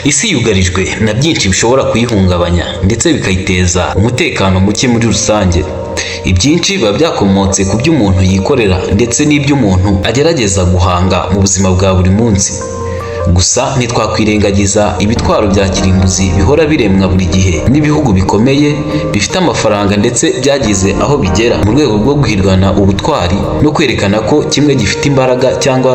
Isi yugarijwe na byinshi bishobora kuyihungabanya ndetse bikayiteza umutekano muke muri rusange. Ibyinshi biba byakomotse ku byo umuntu yikorera ndetse n'ibyo umuntu agerageza guhanga mu buzima bwa buri munsi. Gusa ntitwakwirengagiza ibitwaro bya kirimbuzi bihora biremwa buri gihe n'ibihugu bikomeye bifite amafaranga ndetse byageze aho bigera, mu rwego rwo guhirwana ubutwari no kwerekana ko kimwe gifite imbaraga cyangwa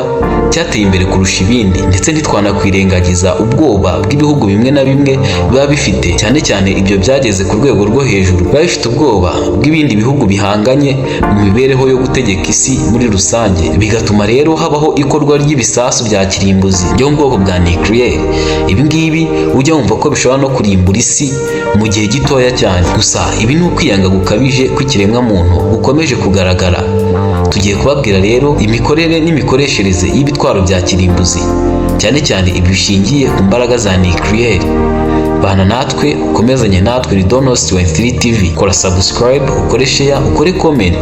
cyateye imbere kurusha ibindi. Ndetse ntitwanakwirengagiza ubwoba bw'ibihugu bimwe na bimwe biba bifite, cyane cyane ibyo byageze ku rwego rwo hejuru, biba bifite ubwoba bw'ibindi bihugu bihanganye mu mibereho yo gutegeka isi muri rusange, bigatuma rero habaho ikorwa ry'ibisasu bya kirimbuzi byo mu bwoko bwa nuclear. Ibi ngibi ujya wumva ko bishobora no kurimbura isi mu gihe gitoya cyane. Gusa ibi ni ukwiyanga gukabije kw'ikiremwamuntu gukomeje kugaragara. Tugiye kubabwira rero imikorere n'imikoreshereze y'ibitwaro bya kirimbuzi, cyane cyane ibi bishingiye ku mbaraga za nuclear. Bana natwe, ukomezanye natwe. Ni Donos 23 TV. Kora subscribe, ukore share, ukore comment,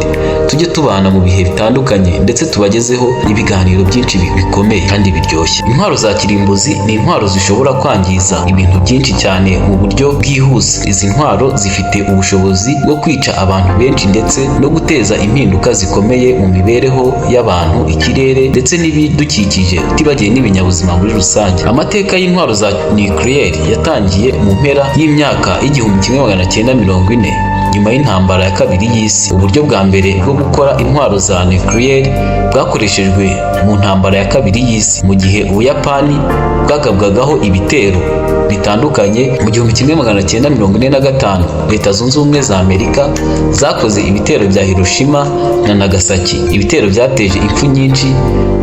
tujye tubana mu bihe bitandukanye ndetse tubagezeho ibiganiro byinshi bikomeye kandi biryoshye. Intwaro za kirimbuzi ni intwaro zishobora kwangiza ibintu byinshi cyane mu buryo bwihuse. Izi ntwaro zifite ubushobozi bwo kwica abantu benshi ndetse no guteza impinduka zikomeye mu mibereho y'abantu, ikirere ndetse n'ibidukikije, utibagiwe n'ibinyabuzima muri rusange. Amateka y'intwaro za nuclear yatangiye mu mpera y'imyaka y'1940, nyuma y'Intambara ya Kabiri y'Isi. Uburyo bwa mbere bwo gukora intwaro za nuclear bwakoreshejwe mu Ntambara ya Kabiri y'Isi, mu gihe Ubuyapani bwagabwagaho ibitero bitandukanye. Mu 1945, Leta Zunze Ubumwe za Amerika zakoze ibitero bya Hiroshima na Nagasaki, ibitero byateje impfu nyinshi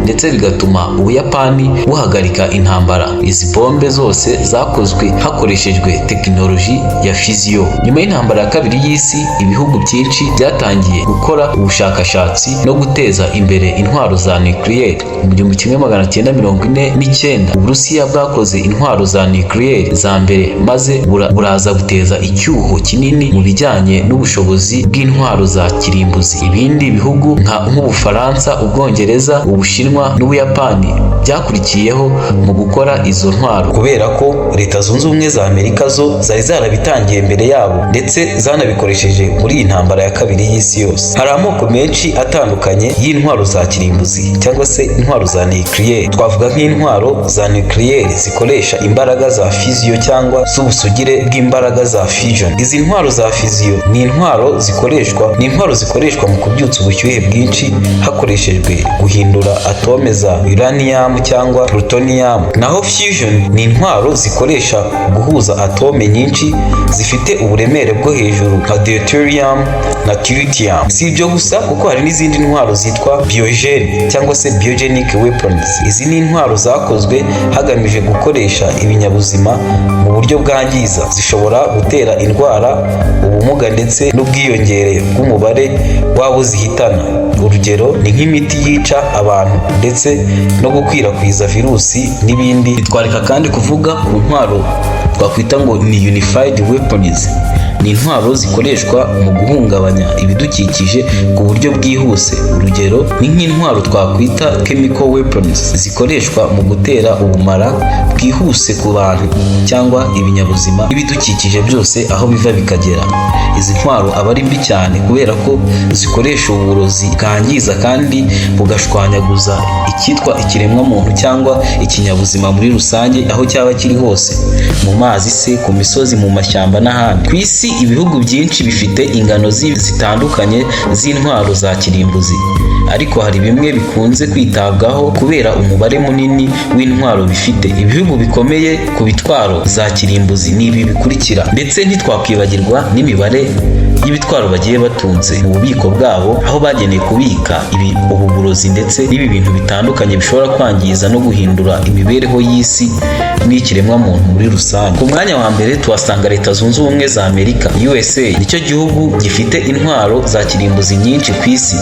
ndetse bigatuma Ubuyapani buhagarika intambara. Izi bombe zose zakozwe hakoreshejwe tekinoloji ya fission. Nyuma y'Intambara ya Kabiri y'Isi, ibihugu byinshi byatangiye gukora ubushakashatsi no guteza imbere intwaro za nuclear. Mu 1949, Uburusiya bwakoze intwaro za nuclear za mbere, maze buraza guteza icyuho kinini mu bijyanye n'ubushobozi bw'intwaro za kirimbuzi. Ibindi bihugu nk'Ubufaransa, Ubwongereza, Ubushinwa n'Ubuyapani byakurikiyeho mu gukora izo ntwaro, kubera ko Leta Zunze Ubumwe za Amerika zo zari zarabitangiye mbere yabo, ndetse zanabikoresheje muri iyi Ntambara ya Kabiri y'Isi yose. Hari amoko menshi atandukanye y'intwaro za kirimbuzi cyangwa se intwaro za nuclear. Twavuga nk'intwaro za nuclear zikoresha imbaraga za fission cyangwa z'ubusugire bw'imbaraga za fission. Izi ntwaro za fission ni intwaro zikoreshwa mu kubyutsa ubushyuhe bwinshi hakoreshejwe guhindura atome za uranium cyangwa plutonium. Naho fusion ni intwaro zikoresha guhuza atome nyinshi zifite uburemere bwo hejuru nka deuterium na tritium. Si ibyo gusa, kuko hari n'izindi ntwaro zitwa biogene cyangwa se biogenic weapons. Izi ni intwaro zakozwe hagamijwe gukoresha ibinyabuzima mu buryo bwangiza. Zishobora gutera indwara, ubumuga ndetse n'ubwiyongere bw'umubare w'abo zihitana. Urugero ni nk'imiti yica abantu ndetse no gukwirakwiza virusi n'ibindi. Twareka kandi kuvuga ku ntwaro twakwita ngo ni unified weapons. Ni intwaro zikoreshwa mu guhungabanya ibidukikije ku buryo bwihuse. Urugero ni nk'intwaro twakwita chemical weapons, zikoreshwa mu gutera ubumara bwihuse ku bantu cyangwa ibinyabuzima n'ibidukikije byose aho biva bikagera. Izi ntwaro aba ari mbi cyane kubera ko zikoresha uburozi bwangiza kandi bugashwanyaguza icyitwa ikiremwamuntu cyangwa ikinyabuzima muri rusange, aho cyaba kiri hose, mu mazi se, ku misozi, mu mashyamba n'ahandi. Ku isi, ibihugu byinshi bifite ingano zitandukanye z'intwaro za kirimbuzi, ariko hari bimwe bikunze kwitabwaho kubera umubare munini w'intwaro bifite. Ibihugu bikomeye ku bitwaro za kirimbuzi ni ibi bikurikira, ndetse ntitwakwibagirwa n'imibare y'ibitwaro bagiye batunze mu bubiko bwabo, aho bageneye kubika ibi, ubu burozi ndetse n'ibi bintu bitandukanye bishobora kwangiza no guhindura imibereho y'isi n'ikiremwamuntu muri rusange. Ku mwanya wa mbere tuhasanga Leta Zunze Ubumwe za Amerika, USA. Nicyo gihugu gifite intwaro za kirimbuzi nyinshi ku isi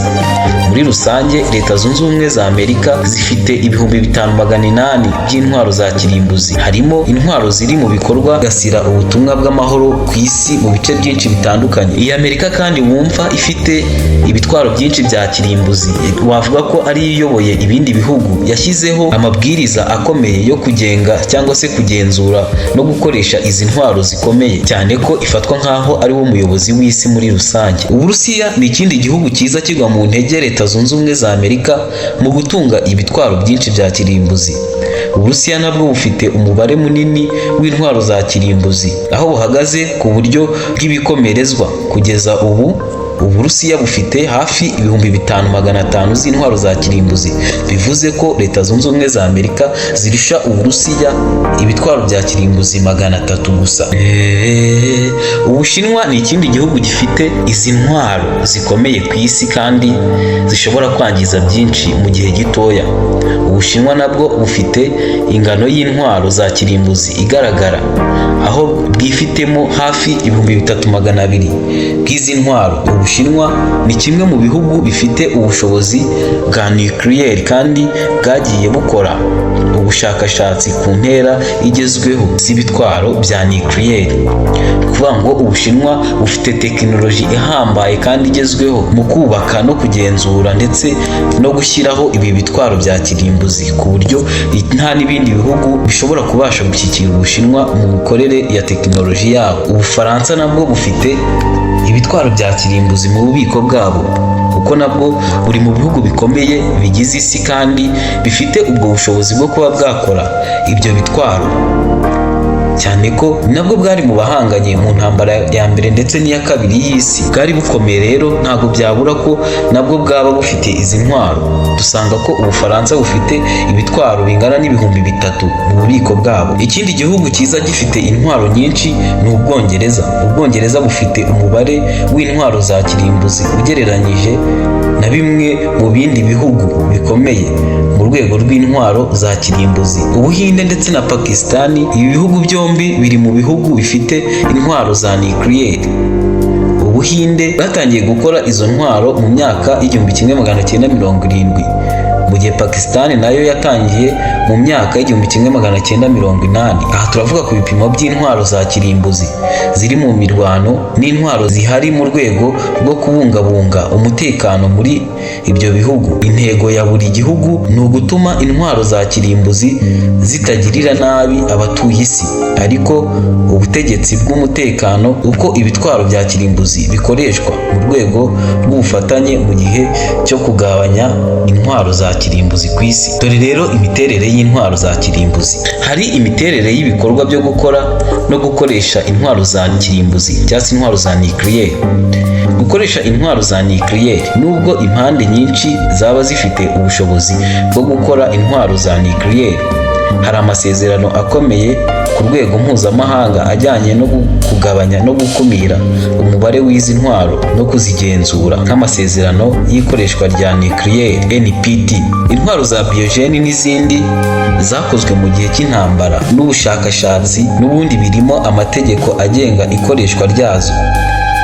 muri rusange. Leta Zunze Ubumwe za Amerika zifite 5800 by'intwaro za kirimbuzi, harimo intwaro ziri mu bikorwa gasira ubutumwa bw'amahoro ku isi mu bice byinshi bitandukanye. Iyi Amerika kandi wumva ifite ibitwaro byinshi bya kirimbuzi, wavuga ko ariyo iyoboye ibindi bihugu, yashyizeho amabwiriza akomeye yo kugenga cyangwa cyangwa se kugenzura no gukoresha izi ntwaro zikomeye, cyane ko ifatwa nk'aho ari wo muyobozi w'isi muri rusange. Uburusiya ni ikindi gihugu cyiza kigwa mu ntege Leta Zunze Ubumwe za Amerika mu gutunga ibitwaro byinshi bya kirimbuzi. Uburusiya nabwo bufite umubare munini w'intwaro za kirimbuzi, aho buhagaze ku buryo bw'ibikomerezwa. Kugeza ubu, Uburusiya bufite hafi 5500 z'intwaro za kirimbuzi, bivuze ko Leta Zunze Ubumwe za Amerika zirusha Uburusiya ibitwaro bya kirimbuzi 300 gusa. Ubushinwa ni ikindi gihugu gifite izi ntwaro zikomeye ku isi kandi zishobora kwangiza byinshi mu gihe gitoya. Ubushinwa nabwo bufite ingano y'intwaro za kirimbuzi igaragara, aho bwifitemo hafi 3200 bw'izi ntwaro. Ubushinwa ni kimwe mu bihugu bifite ubushobozi bwa nuclear kandi bwagiye bukora ubushakashatsi ku ntera igezweho z'ibitwaro bya nuclear. Ni ukuvuga ngo Ubushinwa bufite tekinoloji ihambaye kandi igezweho mu kubaka no kugenzura ndetse no gushyiraho ibi bitwaro bya kirimbuzi, ku buryo nta n'ibindi bihugu bishobora kubasha gushyikira Ubushinwa mu mikorere ya tekinoloji yabo. Ubufaransa nabwo bufite ibitwaro bya kirimbuzi mu bubiko bwabo, kuko nabwo buri mu bihugu bikomeye bigize isi kandi bifite ubwo bushobozi bwo kuba bwakora ibyo bitwaro, cyane ko nabwo bwari mu bahanganye mu ntambara ya mbere ndetse n'iya kabiri y'isi. Bwari bukomeye rero, ntabwo byabura ko nabwo bwaba bufite izi ntwaro. Dusanga ko Ubufaransa bufite ibitwaro bingana n'3000 mu bubiko bwabo. Ikindi gihugu cyiza gifite intwaro nyinshi ni Ubwongereza. Ubwongereza bufite umubare w'intwaro za kirimbuzi ugereranyije na bimwe mu bindi bihugu bikomeye mu rwego rw'intwaro za kirimbuzi. Ubuhinde ndetse na Pakisitani, ibi bihugu byombi biri mu bihugu bifite intwaro za nuclear. Ubuhinde bwatangiye gukora izo ntwaro mu myaka y'1970, mu gihe Pakisitani nayo yatangiye mu myaka y'1980. Aha turavuga ku bipimo by'intwaro za kirimbuzi ziri mu mirwano n'intwaro zihari mu rwego rwo kubungabunga umutekano muri ibyo bihugu. Intego ya buri gihugu ni ugutuma intwaro za kirimbuzi zitagirira nabi abatuye isi, ariko ubutegetsi bw'umutekano uko ibitwaro bya kirimbuzi bikoreshwa mu rwego rw'ubufatanye mu gihe cyo kugabanya intwaro za kirimbuzi ku isi. Dore rero imiterere y'intwaro za kirimbuzi. Hari imiterere y'ibikorwa byo gukora no gukoresha intwaro za kirimbuzi cyangwa se intwaro za nuclear. Gukoresha intwaro za nuclear: nubwo impande nyinshi zaba zifite ubushobozi bwo gukora intwaro za nuclear, hari amasezerano akomeye ku rwego mpuzamahanga ajyanye no kugabanya no gukumira umubare w'izi ntwaro no kuzigenzura, nk'amasezerano y'ikoreshwa rya nuclear, NPT. Intwaro za biogene n'izindi zakozwe mu gihe cy'intambara n'ubushakashatsi n'ubundi birimo amategeko agenga ikoreshwa ryazo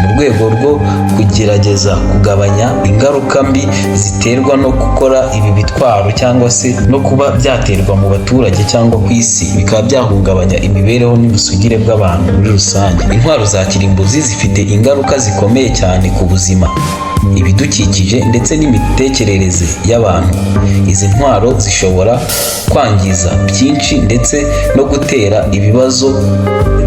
mu rwego rwo kugerageza kugabanya ingaruka mbi ziterwa no gukora ibi bitwaro cyangwa se no kuba byaterwa mu baturage cyangwa ku isi, bikaba byahungabanya imibereho n'ubusugire bw'abantu muri rusange. Intwaro za kirimbuzi zifite ingaruka zikomeye cyane ku buzima, ibidukikije ndetse n'imitekerereze y'abantu. Izi ntwaro zishobora kwangiza byinshi ndetse no gutera ibibazo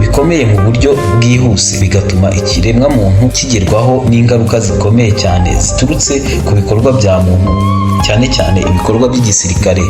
bikomeye mu buryo bwihuse, bigatuma ikiremwamuntu kigerwaho n'ingaruka zikomeye cyane ziturutse ku bikorwa bya muntu, cyane cyane ibikorwa by'igisirikare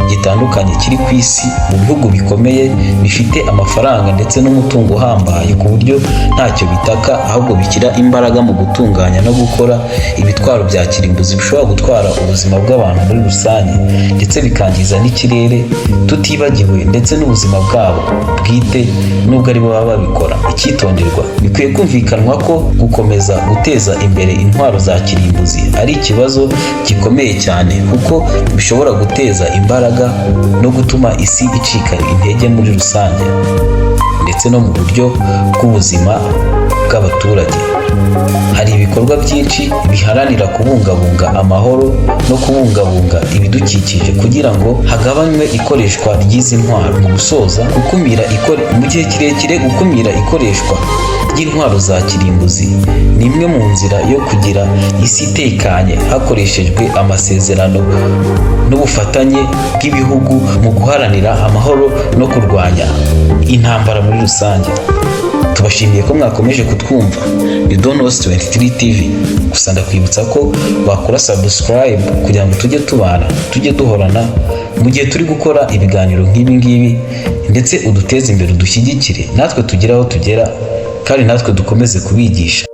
gitandukanye kiri ku isi mu bihugu bikomeye bifite amafaranga ndetse n'umutungo uhambaye, ku buryo ntacyo bitaka ahubwo bishyira imbaraga mu gutunganya no gukora ibitwaro bya kirimbuzi bishobora gutwara ubuzima bw'abantu muri rusange ndetse bikangiza n'ikirere, tutibagiwe ndetse n'ubuzima bwabo bwite nubwo ari bo baba babikora. Icyitonderwa: bikwiye kumvikanwa ko gukomeza guteza imbere intwaro za kirimbuzi ari ikibazo gikomeye cyane, kuko bishobora guteza imbaraga no gutuma isi icika intege muri rusange ndetse no mu buryo bw'ubuzima bw'abaturage. Hari ibikorwa byinshi biharanira kubungabunga amahoro no kubungabunga ibidukikije kugira ngo hagabanywe ikoreshwa ry'izi ntwaro. Mu gusoza, gukumira mu gihe kirekire, gukumira ikoreshwa ry'intwaro za kirimbuzi ni imwe mu nzira yo kugira isi itekanye, hakoreshejwe amasezerano n'ubufatanye bw'ibihugu mu guharanira amahoro no kurwanya intambara muri rusange. Tubashimiye ko mwakomeje kutwumva. Ni Donos 23 TV. Gusa ndakwibutsa ko wakora subscribe kugira ngo tujye tubana, tujye duhorana mu gihe turi gukora ibiganiro nk'ibi ngibi, ndetse uduteze imbere, udushyigikire, natwe tugire aho tugera kandi natwe dukomeze kubigisha.